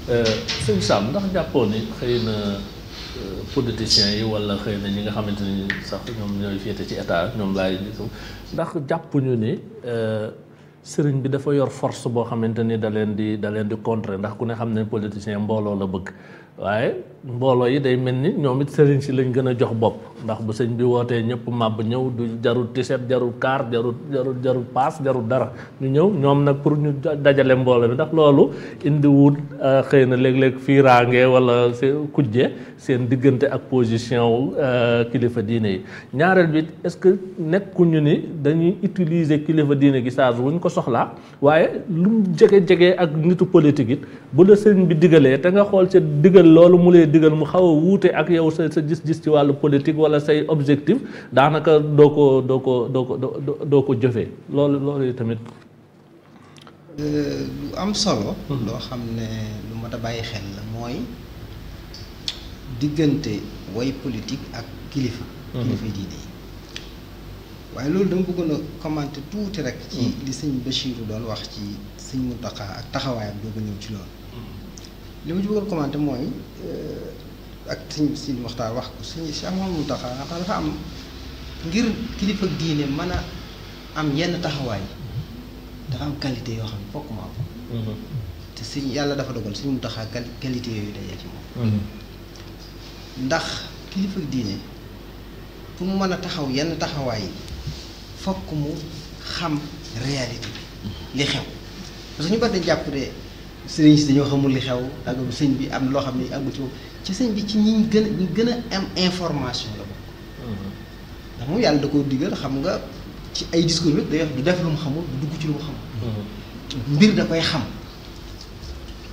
sëñ Sam ndax jàppoo ni xëy na politiciens yi wala xëy na ñi nga xamante ni sax ñoom ñooy féete ci état ñoom laay ndax jàppuñu ni sëriñ bi dafa yor force boo xamante ni da leen di contrer ndax ku ne xam ne politicien mbooloo la bëgg waaye mbooloo yi day mel ni ñoom it sëriñ si lañ gën a jox bopp ndax bu sëñ bi wootee ñëpp màbb ñëw du jarul tiset jarul kaar jarul paas jarul dara ñu ñëw ñoom nag pour ñu dajale mbooloo bi ndax loolu indi wut xëy na léeg-léeg fiiraange wala kujje seen diggante ak position wu kilifa diine yi ñaareel bi est-ce que nekkuñu ni dañuy utiliser kilifa diine gi saa wuñ ko soxlaa waaye lu mu jege ak nitu politique it bu la sëriñ bi digalee te nga xool ca digal loolu mu lay digal mu xaw a wuute ak yow sa gis-gis ci wàllu politique wala say objectif daanaka doo ko jëfee loolu tamit. lu am solo. loo xam ne lu mat a bàyyi xel la mooy diggante way politique ak kilifa. kilifa diine yi waaye loolu dama bëggoon a commenter tuuti rek. ci li sëñ Bachirou doon wax ci sëñ Mountakha ak taxawaayam doo ko ñëw ci loolu. li ma ci bëggoon commenter mooy ak sëñ Sidi Mokhtar wax ko sëñ Cheikh Mouhamadou Mountakha dafa am ngir kilifa diine mën a am yenn taxawaay dafa am qualité yoo xam ne fokk mu am te sëñ yàlla dafa dogal sëñ Mountakha qualité yooyu dajee ci moom ndax kilifa diine pour mu mën a taxaw yenn taxawaay yi fokk mu xam réalité bi li xew parce que ñu bari dañ jàpp ne sëriñ si dañoo xamul li xew ak sëñ bi am na loo xam ne àggu ci moom ci sëñ bi ci ñi gën a am information la bokk ndax moom yàlla da koo digal xam nga ci ay discours yëpp day wax du def lu mu xamul du dugg ci lu mu xamul mbir da koy xam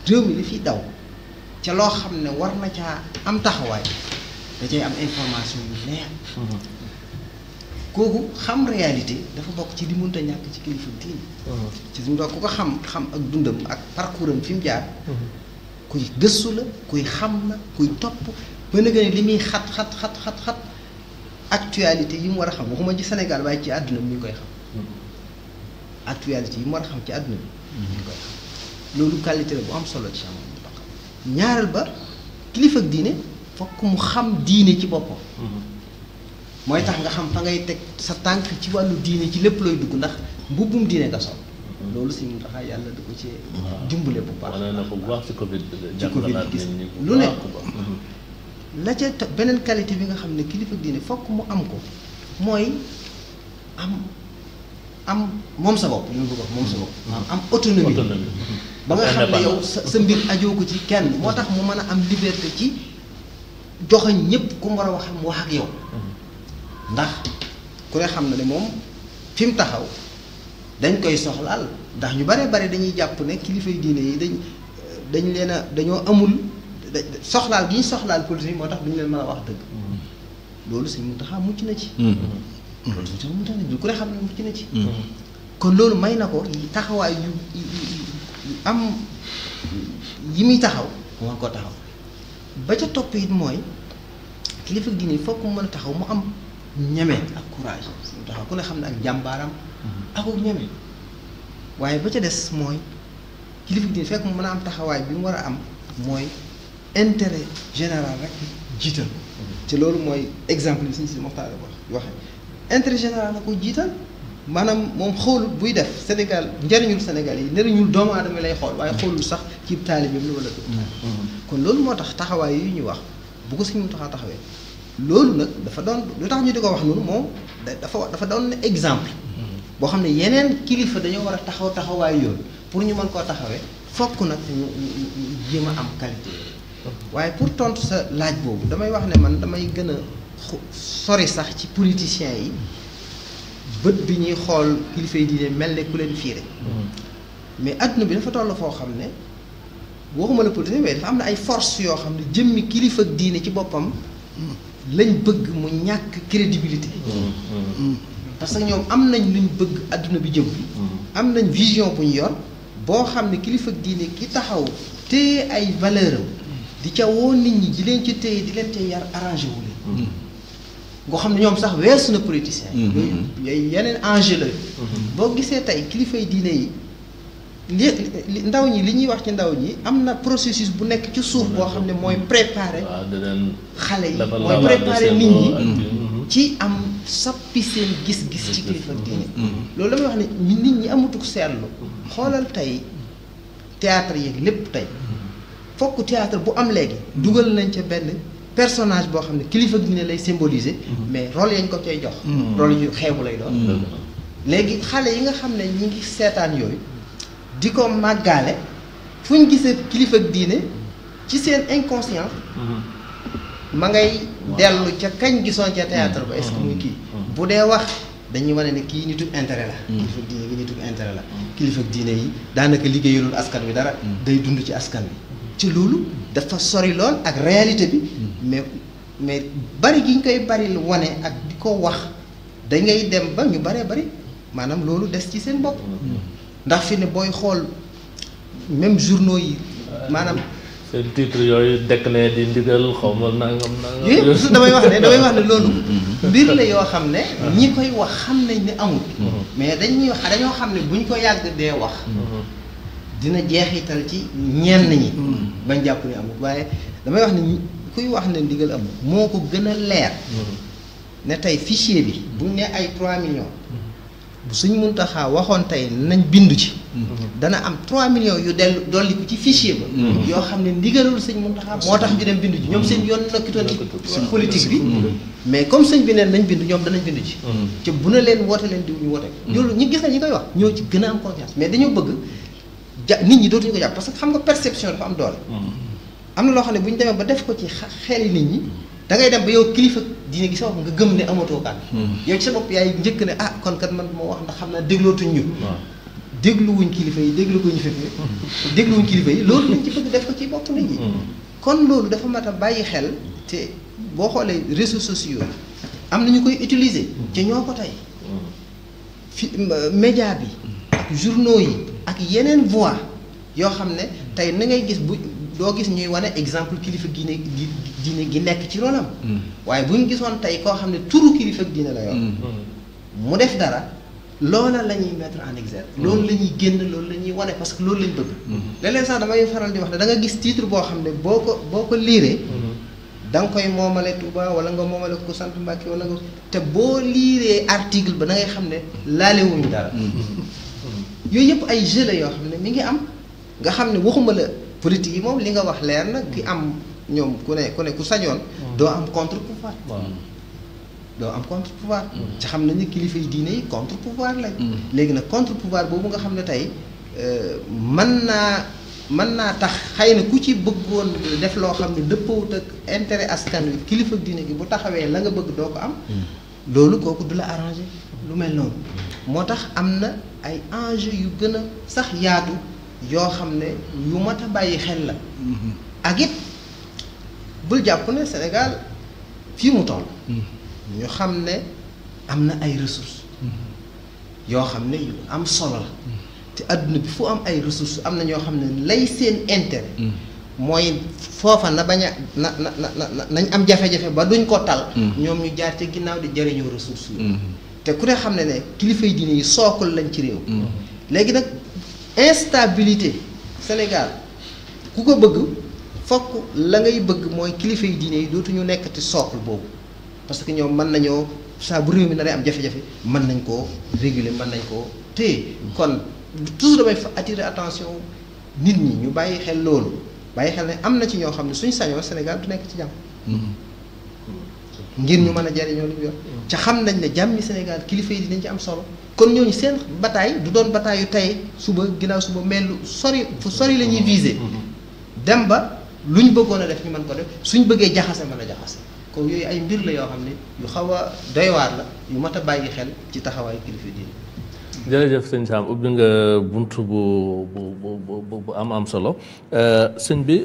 réew mi li fiy daw ca loo xam ne war na caa am taxawaay da cay am information yu leer kooku xam réalité dafa bokk ci li mënta ñàkk ci kilifa diine ci suñu doog ku ko xam ak dundam ak parcours am fi mu jaar kuy gëstu la kuy xam la kuy topp ba nga ne li muy xat actualité yi mu war a xam waxuma ci Sénégal waaye ci àdduna bi ñu ngi koy xam actualité yi mu war a xam ci àdduna bi ñu ngi koy xam loolu qualité la bu am solo ci am ñaareel ba kilifa ak diine fokk mu xam diine ci boppam mooy tax nga xam fa ngay teg sa tànk ci wàllu diine ci lépp looy dugg ndax mbubbum diine nga sol loolu si mu tax yàlla da ko ci dimbale bu baax wane na ko bu baax ci Covid gis lu ne la ca beneen qualité bi nga xam ne kilifa diine fokk mu am ko mooy am moom sa bopp li mu bëgg wax moom sa bopp am autonomie ba nga xam ne yow sa mbir ajoo ko ci kenn moo tax mu mën a am liberté ci joxañ ñëpp ku mu war a wax mu wax ak yow ndax ku ne xam na ne moom fi mu taxaw dañ koy soxlaal ndax ñu bare bare dañuy jàpp ne kilifay diine yi dañ leen a dañoo amul soxlaal gi ñu soxlaal politique moo tax duñu leen mën a wax dëgg loolu Sëñ Mountakha mucc na ci loolu Sëñ Mountakha mucc na ci ku ne xam ne mucc na ci kon loolu may na ko taxawaay yu am yi muy taxaw mu mën koo taxaw ba ca topp it mooy kilifa diine fokk mu mën a taxaw mu am ñeme ak courage mu taxaw ku ne xam ne ak jàmbaaram akuk ñeme waaye ba ca des mooy kilifa diine fekk mu mën a am taxawaay bi mu war a am mooy intérêt général rek jiital ci loolu mooy exemple bi suñu si Moxtaar waxee intérêt général la ko jiital maanaam moom xoolul buy def Sénégal njëriñul Sénégal yi njëriñul doomu aadama lay xool waaye xoolul sax ci taalibeem la wala kon loolu moo tax taxawaay yi ñu wax bu ko suñu taxawee loolu nag dafa doon lu tax ñu di ko wax noonu moom dafa doon exemple boo xam ne yeneen kilifa dañoo war a taxawaay yoon pour ñu mën koo taxawee fokk nag ñu jéem a am qualité waaye pour tontu sa laaj boobu damay wax ne man damay gën a sori sax ci politiciens yi bët bi ñuy xool kilifa yi diine mel ne ku leen fiire mais adduna bi dafa toll foo xam ne waxuma la politicien mais dafa am na ay force yoo xam ne jëmmi kilifa diine ci boppam lañ bëgg mu ñàkk crédibilité parce que ñoom am nañ luñ bëgg adduna bi jëm am nañ vision bu ñu yor boo xam ne kilifa diine ki taxaw téye ay valeur am di ca woo nit ñi di leen ci téye di leen ci yar arrangé wu leen nga xam ne ñoom sax weesu na politicien yooyu yeneen enjeu la boo gisee tey kilifay diine yi li ndaw ñi li ñuy wax ci ndaw ñi am na processus bu nekk ci suuf boo xam ne mooy préparer xale yi mooy préparer nit ñi ci am soppi seen gis-gis ci kilifa diine loolu damay wax ne nit ñi amatuk seetlu xoolal tey théâtre yeeg lépp tey fokk théâtre bu am léegi dugal nañ ca benn personnage boo xam ne kilifa diine lay symboliser mais rôle yañ ko cay jox rôle yu xeebu lay doon léegi xale yi nga xam ne ñi ngi seetaan yooyu di ko màggaale fu ñu gisee kilifa diine ci seen inconscient ma ngay dellu ca kañ gisoon ca théâtre ba est-ce que muy kii bu dee wax dañuy wane ne kii nitu intérêt la kilifa diine gi nitu intérêt la kilifa diine yi daanaka liggéeyalul askan wi dara day dund ci askan wi ci loolu dafa sori lool ak réalité bi mais bari gi ñu koy bari wane ak di ko wax dangay dem ba ñu baree bari maanaam loolu des ci seen bopp ndax fi ne booy xool même journaux yi maanaam seen titre yooyu dekk ne di ndigal xaw ma nangam yooyu damay wax ne loolu mbir la yoo xam ne ñi koy wax xam nañ ne amul mais dañoo xam ne buñ ko yàgg dee wax dina jeexital ci ñenn ñi bañ jàpp ne amul waaye damay wax ne kuy wax ne ndigal amul moo ko gën a leer ne tey fichier bi buñ ne ay 3 millions Sëñ Muntaxa waxoon tey nañ bindu ci dana am 3 millions yu dolli ko ci fichier ba yoo xam ne ndigalul Sëñ Muntaxa moo tax ñu dem bindu ci ñoom seen yoon nakkitoon ci politique bi mais comme sëñ bi neen nañ bindu ñoom danañ bindu ci ca bu na leen woote leen diw ñu woote loolu ñi gis na ñi koy wax ñoo ci gën a am confiance mais dañoo bëgg nit ñi dootuñu ko jàpp parce que xam nga perception dafa am doole am na loo xam ne bu ñu demee ba def ko ci xeli nit ñi da ngay dem ba yow kilifa diine gi sa bopp nga gëm ne amatoo kan yow ci sa bopp yaay njëkk ne ah kon kat man moo wax ndax xam naa déglootuñ ñu dégluwuñ kilifa yi dégluwuñ fefe dégluwuñ kilifa yi loolu lañ ci bëgg def ko ci bopp nit ñi kon loolu dafa mat a bàyyi xel te boo xoolee réseaux sociaux am na ñu koy utiliser ci ñoo ko tey média bi ak journaux yi ak yeneen voix yoo xam ne tey na ngay gis bu doo gis ñuy wane exemple kilifa diine gi nekk ci ronam waaye bu ñu gisoon tey koo xam ne turu kilifa diine la yoon mu def dara loola la ñuy mettre en exergue loolu la ñuy génn loolu la ñuy wane parce que loolu lañ bëgg léeg-léeg sax damay faral di wax ne da nga gis titre boo xam ne boo ko liiree da nga koy moomale Touba wala nga moomale ko sant Mbàkke wala nga te boo liiree article ba da ngay xam ne laalewuñu dara yooyu yëpp ay jeu la yoo xam ne mi ngi am nga xam ne waxuma la politique yi moom li nga wax leer na ki am ñoom ku ne ku sañoon doo am contre pouvoir doo am contre pouvoir ci xam nañu kilifa yi diine yi contre pouvoir lañ léegi nag contre pouvoir boobu nga xam ne tey mën naa tax xëy na ku ci bëggoon def loo xam ne dëppawut ak intérêt askan wi kilifa diine gi bu taxawee la nga bëgg doo ko am loolu kooku du la arrangé lu mel noonu moo tax am na ay enjeu yu gën a sax yaatu yoo xam ne yu mat a bàyyi xel la ak it bul jàpp ne Sénégal fii mu toll ñu xam ne am na ay ressources yoo xam ne yu am solo la te adduna bi fu am ay ressources am na ñoo xam ne lay seen intérêt mooy foofa na bañ a nañ am jafe-jafe ba duñ ko tal ñoom ñu jaar ca ginnaaw di jëriñoo ressources yi te ku ne xam ne ne kilifa yi diine yi sookul lañ ci réew léegi nag instabilité Sénégal ku ko bëgg fokk la ngay bëgg mooy kilifa yi diine yi dootuñu nekkati sookul boobu parce que ñoom mën nañoo saa bu réew mi na day am jafe-jafe mën nañ koo réguler mën nañ koo téye kon toujours damay fa attirer attention nit ñi ñu bàyyi xel loolu bàyyi xel ne am na ci ñoo xam ne suñ sañoo Sénégal du nekk ci jàmm ngir ñu mën a jariñoo li mu yor ca xam nañ ne jàmmi Sénégal kilifa yi dinañ ci am solo kon ñooñu seen bataille du doon bataille yu tey suba ginnaaw suba mais lu sori fu sori la ñuy viser dem ba lu ñu bëggoon a def ñu mën ko def suñ bëggee jaxase mën a jaxase kon yooyu ay mbir la yoo xam ne yu xaw a doy waar la yu mat a bàyyi xel ci taxawaayu kilifa diine. jërëjëf sëñ Sam ubbi nga bunt bu am solo sëñ bi.